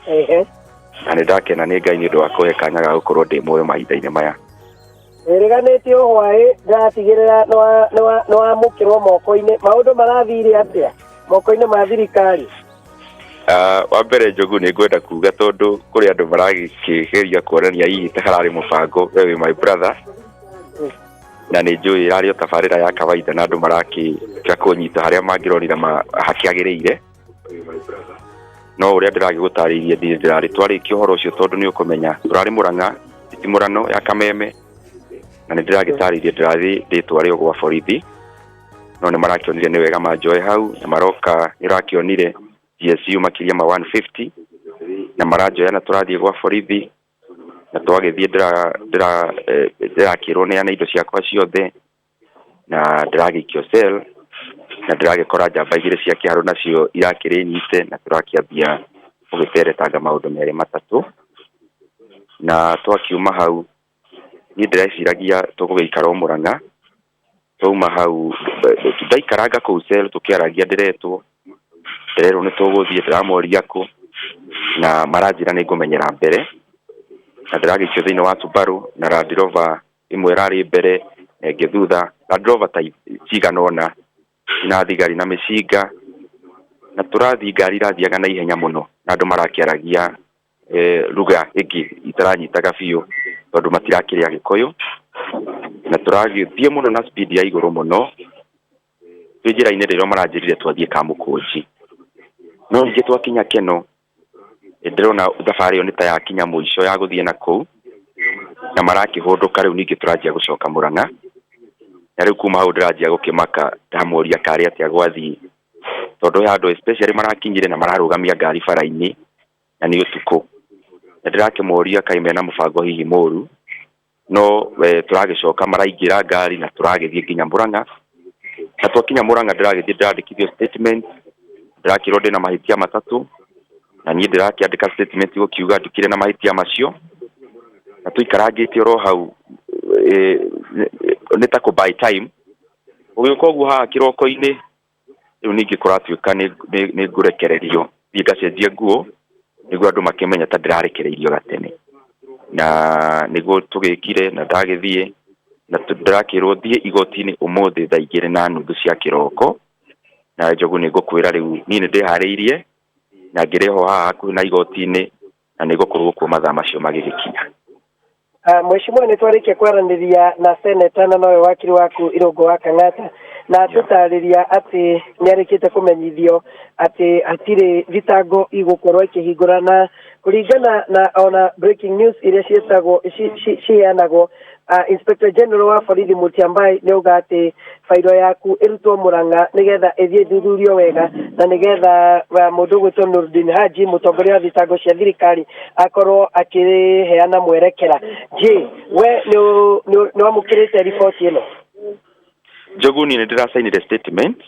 Ehe. Na nĩ ndakena nĩ Ngai nĩ ũndũ wa kũhe kanya ga gũkorwo ndĩ muoyo mahinda-inĩ maya. Wĩrĩganĩtie hwaĩ, ndĩratigĩrĩra nĩwamũkĩrwo moko-inĩ. Maũndũ marathire atĩa moko-inĩ ma thirikari? Wa mbere, Njogu, nĩ ngwenda kuga tondũ kũrĩ andũ maragĩkĩgeria kuonania hihi ta hararĩ mũbango, we wĩ my brother, na nĩ njũĩ ĩrarĩ o tabarĩra ya kawaida na andũ marakĩka kũnyita harĩa mangĩronire hakĩagĩrĩire. No ũrĩa ndĩragĩgũtarĩirie, niĩ ndĩrarĩ twarĩkia ũhoro ũcio, tondũ nĩ ũkũmenya tũrarĩ Mũrang'a itimũrano ya Kameme, na nĩ ndĩragĩtarĩirie ndĩrathiĩ ndĩtware o gwa borithi, no nĩ marakĩonire nĩ wega manjoe hau na maroka. Nĩ ũrakĩonire GSU makĩria ma 150 na maranjoya na tũrathiĩ gwa borithi, na twagĩthiĩ ndĩrakĩrwo neane indo ciakwa ciothe na ndĩragĩikio cell, na ndĩragĩkora njamba igĩrĩ cia kĩharo nacio irakĩrĩ nyite, na tũrakĩambia gũgĩteretanga maũndũ merĩ matatũ. Na twakiuma hau, niĩ ndĩreciragia tũgũgĩikara o Mũrang'a. Twauma hau, ndaikaranga kũu cell tũkĩaragia, ndĩretwo, ndĩrerwo nĩ tũgũthiĩ. Ndĩramoria kũ, na maranjĩra nĩ ngũmenyera mbere, na ndĩragĩikio thĩinĩ wa Subaru na Land Rover ĩmwe ĩrarĩ mbere na ĩngĩ thutha, Land Rover ta cigana ũna na thigari na mĩcinga, na tũrathiĩ, ngari irathiaga na ihenya mũno na andũ marakĩaragia lugha ĩngĩ itaranyitaga biũ tondũ matirakĩrĩa Gĩkũyũ, na tũragĩthiĩ mũno na speed ya igũrũ mũno. Twĩ njĩra-inĩ rĩrĩa maranjĩrire twathiĩ Kamũkũnji, no ningĩ twakinya Keno, ndĩrona thabarĩ ĩyo nĩ ta yakinya mũico ya gũthiĩ na kũu, na marakĩhũndũka. Rĩu ningĩ tũranjia gũcoka Mũrang'a, na rĩu kuma hau ndĩranjia gũkĩmaka. Ndamũria karĩ atĩa gwathiĩ, tondũ he andũ especially marakinyire na mararũgamia ngari bara-inĩ na nĩ ũtukũ, na ndĩrakĩmoria kaĩ mena mũbango hihi mũru. No tũragĩcoka, maraingĩra ngari na tũragĩthiĩ nginya Mũrang'a. Na twakinya Mũrang'a, ndĩragĩthiĩ ndĩrandĩkithio statement, ndĩrakĩrwo ndĩna mahĩtia matatũ, na niĩ ndĩrakĩandĩka statement gũkiuga ndikĩrĩ na mahĩtia macio. Na tũikarangĩte oro hau, nĩ ta kũ buy time. Ũgĩũka ũguo haha kĩroko-inĩ, rĩu ningĩ kũratuĩka nĩ ngũrekererio thiĩ ngacenjie nguo nĩguo andũ makĩmenya ta ndĩrarekereirio gatene, na nĩguo tũgĩkire. Na ndagĩthiĩ na ndĩrakĩrwo thiĩ igoti-inĩ ũmũthĩ thaa 2:30 cia kĩroko. Na Njogu, nĩ ngũkwĩra rĩu niĩ nĩ ndĩharĩirie na ngĩrĩ ho haha hakuhĩ na igoti-inĩ, na nĩ ngũkorwo kuo mathaa macio magĩgĩkinya. Mheshimiwa, nĩ twarĩkia kwaranĩria na seneta na nowe wakiri waku Irũngũ wa Kang'ata, na tũtarĩria atĩ nĩ arĩkĩte kũmenyithio atĩ hatirĩ thitango igũkorwo ikĩhingũra, na kũringana na ona breaking news iria ciĩtagwo ciheanagwo, Inspector General wa borithi Mutyambai nĩ auga atĩ bairo yaku ĩrutwo Mũrang'a nĩgetha ĩthiĩ ĩthuthurio wega, na nĩgetha mũndũ ũgwĩtwo Nurdin Haji, mũtongoria wa thitango cia thirikari, akorwo akĩheana mwerekera. Je, we nĩ wamũkĩrĩte riboti ĩno? Njogu, niĩ nĩ ndĩracainire statement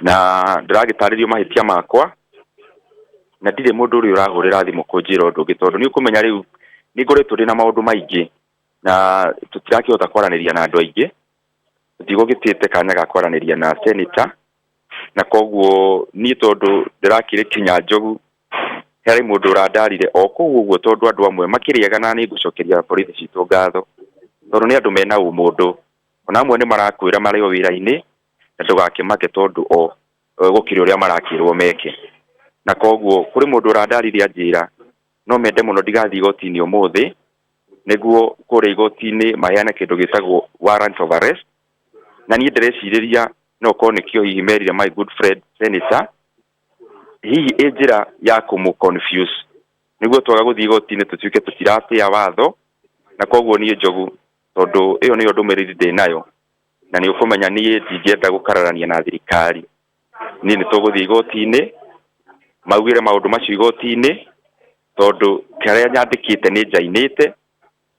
na ndĩragĩtarĩrio mahĩtia makwa, na ndirĩ mũndũ ũrĩa ũrahũrĩra thimũ kũnjĩra ũndũ ũngĩ, tondũ nĩ ũkũmenya rĩu nĩ ngoretwo ndĩ na maũndũ maingĩ na tũtirakĩhota kwaranĩria na andũ aingĩ. Tũtigũgĩtĩte kanya ga kwaranĩria na senator, na koguo niĩ tondũ ndĩrakĩrĩ kinya Njogu, harĩ mũndũ ũrandarire o kũu ũguo, tondũ andũ amwe makĩrĩega, na nĩ ngũcokeria borithi citũ ngatho tondũ nĩ andũ mena ũmũndũ. Ona amwe nĩ marakwĩra marĩ o wĩra-inĩ na ndũgakĩmake, tondũ o gũkĩrĩ ũrĩa marakĩrwo meke. Na koguo kũrĩ mũndũ ũrandarire anjĩra no mende mũno ndigathiĩ igoti-inĩ ũmũthĩ, nĩguo kũrĩa igoti-inĩ maheane kĩndũ gĩtagwo warrant of arrest. Na niĩ ndĩrecirĩria no korwo nĩkĩo hihi merire my good friend senator, hihi ĩ njĩra ya kũmũ confuse nĩguo twaga gũthiĩ igoti-inĩ tũtuĩke tũtiratĩa watho. Na koguo niĩ Njogu, tondũ ĩyo nĩyo ndũmĩrĩri ndĩ nayo, na nĩ ũkũmenya niĩ ndingĩenda gũkararania na thirikari, niĩ nĩ tũgũthiĩ igoti-inĩ maugĩre maũndũ macio igoti-inĩ, tondũ kĩrĩa nyandĩkĩte nĩ njainĩte,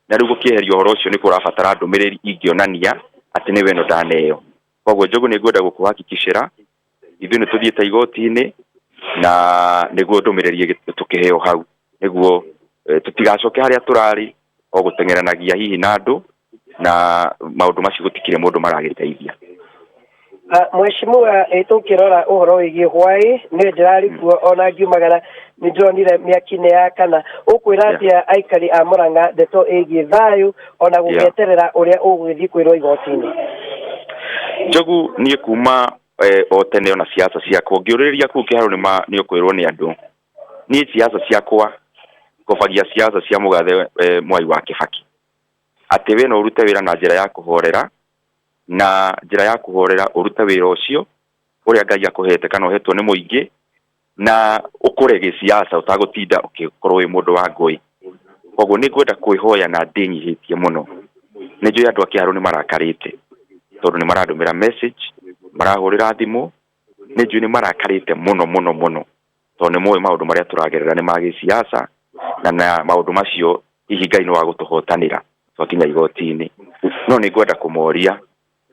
na rĩu gũkĩeheria ũhoro ũcio nĩ kũrabatara ndũmĩrĩri ingĩonania atĩ nĩwe ĩno ndaneo. Koguo Njogu, nĩ ngwenda gũkũhakikicĩra ithuĩ nĩ tũthiĩte igoti-inĩ, na nĩguo ndũmĩrĩri tũkĩheo hau, nĩguo tũtigacoke harĩa tũrarĩ o gũteng'eranagia hihi na andũ na maũndũ macio gũtikĩrĩ mũndũ maragĩteithia. Mheshimiwa, tũngĩrora ũhoro wĩgiĩ hwaĩ nĩ ndĩrarĩ kuo ona ngiumagara nĩ ndĩronire mĩaki nĩ yakana, ũkwĩra atĩa aikari a Murang'a ndeto ĩgiĩ thayũ ona gũgĩeterera ũrĩa ũgũgĩthiĩ kwĩrwo igoti-inĩ? Njogu, niĩ kuma o tene ona siasa ciakwa ngĩũrĩrĩria kũu Kĩharũ nĩ ũkwĩrwo nĩ andũ, niĩ siasa ciakwa ngobagia siasa cia mũgathe Mwai wa Kĩbaki, atĩ we no ũrute wĩra na njĩra ya kũhorera, na njĩra ya kũhorera ũrute wĩra ũcio ũrĩa Ngai akũhete kana ũhetwo nĩ mũingĩ, na ũkũre gĩsiasa ũtagũtinda ũgĩkorwo wĩ mũndũ wa ngũĩ. Koguo nĩ ngwenda kwĩhoya na ndĩnyihĩtie mũno, nĩ njũĩ andũ a Kĩharũ nĩ marakarĩte tondũ nĩ marandũmĩra message, marahũrĩra thimũ, nĩ njũĩ nĩ marakarĩte mũno mũno mũno tondũ nĩ moĩ maũndũ marĩa tũragerera nĩ ma gĩsiasa, na maũndũ macio hihi Ngai nĩ wa gũtũhotanĩra twakinya igoti-inĩ. No nĩ ngwenda kũmoria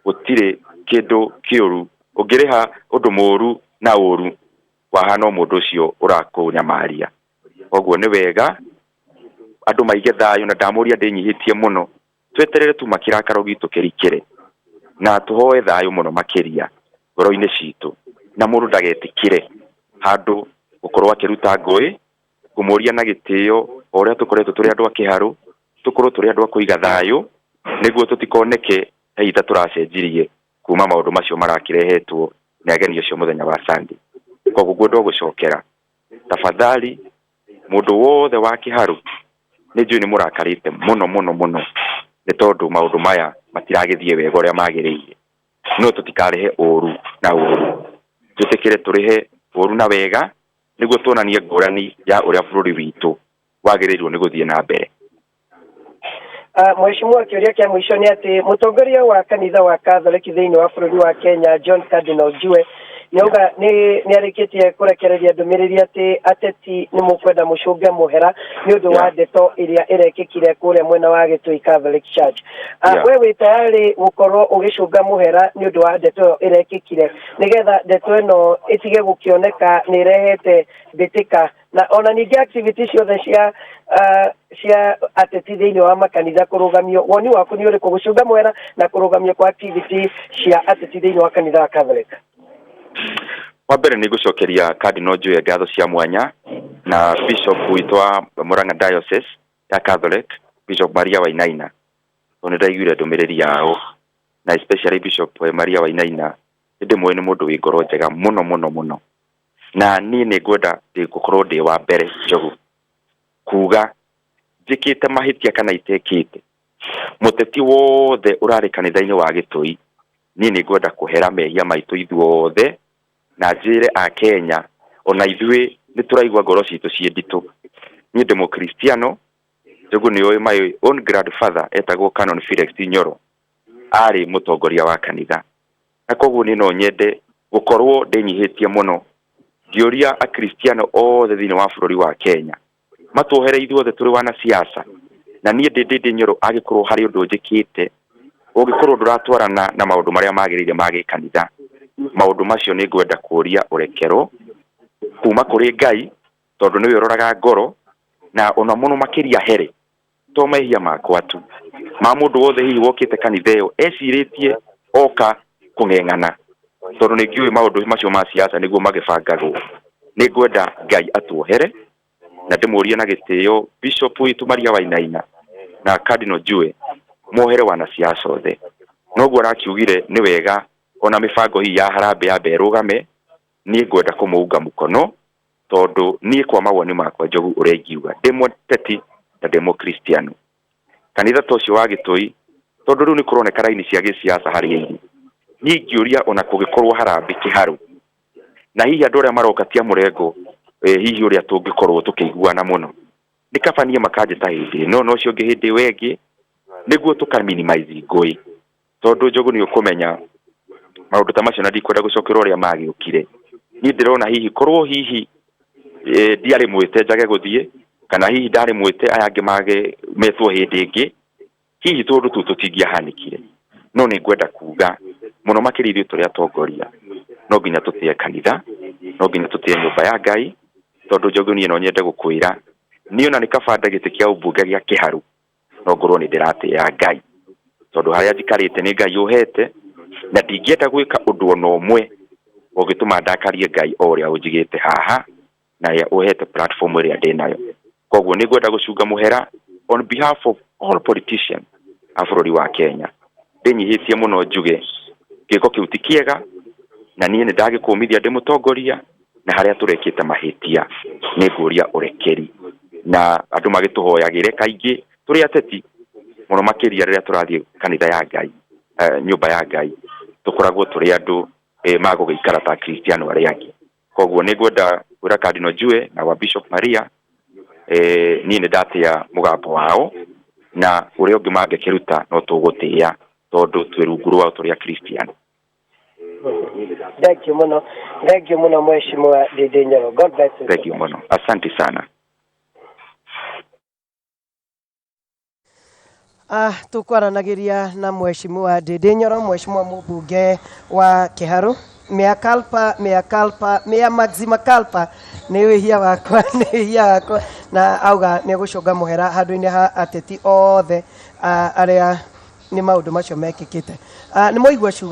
gũtirĩ kĩndũ kĩũru ũngĩrĩha ũndũ mũũru na ũru wahana mũndũ ũcio ũrakũnyamaria. Koguo nĩ wega andũ maige thayũ, na ndamũria ndĩnyihĩtie mũno, tweterere tuma kĩrakaro gitũ kĩrikĩre na tũhoe thayũ mũno makĩria ngoro-inĩ citũ, na mũndũ ndagetĩkĩre handũ gũkorwo akĩruta ngũĩ. Ngũmũria na gĩtĩo o ũrĩa tũkoretwo tũrĩ andũ a Kĩharũ, tũkorwo tũrĩ andũ a kũiga thayũ nĩguo tũtikoneke ta ihinda tũracenjirie kuma maũndũ macio marakĩrehetwo nĩ ageni acio mũthenya wa Sunday. Koguo ngwenda gũcokera, tafadhali mũndũ wothe wa Kĩharũ, nĩ njũĩ nĩ mũrakarĩte mũno mũno mũno nĩ tondũ maũndũ maya matiragĩthiĩ wega ũrĩa magĩrĩire, no tũtikarehe ũru na ũru, twĩtĩkĩre tũrĩhe ũru na wega nĩguo tuonanie ngũrani ya ũrĩa bũrũri witũ wagĩrĩirwo nĩ gũthiĩ na mbere. Mheshimiwa, kĩũria kĩa mũico nĩ atĩ mũtongoria wa kanitha wa Catholic thĩinĩ wa bũrũri wa Kenya, John Cardinal Njue, nĩauga nĩ arĩkĩtie kũrekereria ndũmĩrĩri atĩ ateti nĩ mũkwenda mũcũnge mũhera nĩ ũndũ wa ndeto ĩrĩa ĩrekĩkire kũrĩa mwena wa Gĩtui Catholic Church. We wĩ tayarĩ gũkorwo ũgĩcũnga mũhera nĩ ũndũ wa ndeto ĩyo ĩrekĩkire, nĩgetha ndeto ĩno ĩtige gũkĩoneka nĩ ĩrehete mbĩtĩka, na ona ningĩ activity ciothe cia ateti thĩinĩ wa makanitha kũrũgamio? Woni waku nĩ ũrĩkũ gũcũnga mũhera na kũrũgamio kwa activity cia ateti thĩinĩ wa kanitha wa Catholic? Wa mbere nĩ ngũcokeria Cardinal Njue ngatho cia mwanya na Bishop witũ wa Murang'a Diocese ya Catholic, Bishop Maria Wainaina, tondũ nĩ ndaiguire ndũmĩrĩri yao, na especially Bishop Maria Wainaina nĩ ndĩmũĩ nĩ mũndũ wĩ ngoro njega mũno mũno mũno, na niĩ nĩ ngwenda gũkorwo ndĩ wa mbere Njogu kuga njĩkĩte mahĩtia kana itekĩte, mũteti wothe ũrarĩ kanitha-inĩ wa Gĩtui, niĩ nĩ ngwenda kũhera mehia maitũ ithuothe, na njĩre a Kenya ona ithuĩ nĩ tũraigua ngoro citũ ciĩ nditũ. Niĩ ndĩ mũkristiano Njogu, nĩ ũĩ my own grandfather etagwo Canon Felix Nyoro, arĩ mũtongoria wa kanitha, na koguo niĩ no nyende gũkorwo ndĩnyihĩtie mũno ngĩũria akristiano othe thĩinĩ wa bũrũri wa Kenya matuohere ithuothe tũrĩ wanasiasa, na niĩ ndĩ Nyoro angĩkorwo harĩ ũndũ njĩkĩte ũngĩkorwo ndũratwarana na maũndũ marĩa magĩrĩire ma gĩkanitha, maũndũ macio nĩ ngwenda kũria ũrekero kuma kũrĩ Ngai, tondũ nĩwe ũroraga ngoro, na ona mũno makĩria here to mehia makwa tu, ma mũndũ wothe hihi wokĩte kanitha ĩyo ecirĩtie oka kũng'eng'ana, tondũ nĩ ngĩũĩ maũndũ macio ma siasa nĩguo magĩbangagwo. Nĩ ngwenda Ngai atuohere, na ndĩmũrie na gĩtĩo Bishop witũ Maria Wainaina na Cardinal Njue mohere wanasiasa othe. Noguo arakiugire nĩ wega ona mĩbango hihi ya harambee yambe ĩrũgame, niĩ ngwenda kũmũunga mũkono, tondũ niĩ kwa mawoni makwa Njogu ũrĩa ingiuga ndĩ mũteti na ndĩ mũkristiano, kanitha ta ũcio wa Gĩtui, tondũ rĩu nĩ kũroneka raini cia gĩsiasa harĩa irĩ, niĩ ingĩũria ona kũngĩkorwo harambee Kĩharũ na hihi andũ arĩa maroka ti a mũrengo hihi ũrĩa tũngĩkorwo tũkĩiguana mũno, nĩ kaba niĩ makanjĩta hĩndĩ ĩno na ũcio ũngĩ hĩndĩ ĩyo ĩngĩ, nĩguo tũka minimize ngũĩ, tondũ Njogu nĩ ũkũmenya maũndũ ta macio na ndikwenda gũcokera ũrĩa magĩũkire. Niĩ ndĩrona hihi korwo hihi ndiarĩ mwĩte njage gũthiĩ, kana hihi ndarĩ mwĩte aya angĩ mage metwo hĩndĩ ĩngĩ, hihi tũndũ tũu tũtingĩahanĩkire. No nĩ ngwenda kuga mũno makĩria ithuĩ tũrĩ atongoria no nginya tũtĩe kanitha, no nginya tũtĩe nyũmba ya Ngai, tondũ Njogu niĩ no nyende gũkwĩra niĩ ona nĩ kaba gĩtĩ kĩa ũmbunge gĩa Kĩharũ no ngorwo nĩ ndĩratĩĩa Ngai, tondũ harĩa njikarĩte nĩ Ngai ũhete, Na ndingĩenda gwĩka ũndũ ona ũmwe ũngĩtũma ndakarie Ngai o ũrĩa ũnjigĩte haha na ũrĩa ũhete platform ĩrĩa ndĩ nayo. Koguo nĩ ngwenda gũcunga mũhera on behalf of all politicians a bũrũri wa Kenya. Ndĩnyihĩtie mũno njuge gĩko kĩu ti kĩega, na niĩ nĩ ndagĩkũmithia ndĩ mũtongoria, na harĩa tũrekĩte mahĩtia nĩ ngũria ũrekeri, na andũ magĩtũhoyagĩre kaingĩ tũrĩ ateti mũno makĩria rĩrĩa tũrathiĩ kanitha ya Ngai, nyũmba ya Ngai, tũkoragwo tũrĩ andũ magũgĩikara ta Kristiano arĩa angĩ. Koguo nĩ ngwenda kwĩra Cardinal Njue na wa Bishop Maria, niĩ nĩ ndatĩa mũgambo wao, na ũrĩa ũngĩ mangĩkĩruta no tũgũtĩĩa tondũ twĩ rungu rwao tũrĩ Akristiano. Thank you muno, thank you muno, Mheshimiwa Ndindi Nyoro. God bless you. Thank you muno, asante sana. Tukwaranagiria na Mheshimiwa Ndindi Nyoro, Mheshimiwa mũmbunge wa Kiharu. Mea culpa, mea culpa, mea maxima culpa, nĩ wĩhia wakwa, nĩ wĩhia wakwa. Na auga nĩ gũcũnga mũhera handũ-inĩ ha ateti othe arĩa nĩ maũndũ macio mekĩkĩte. Nĩ mwaigua ciugo.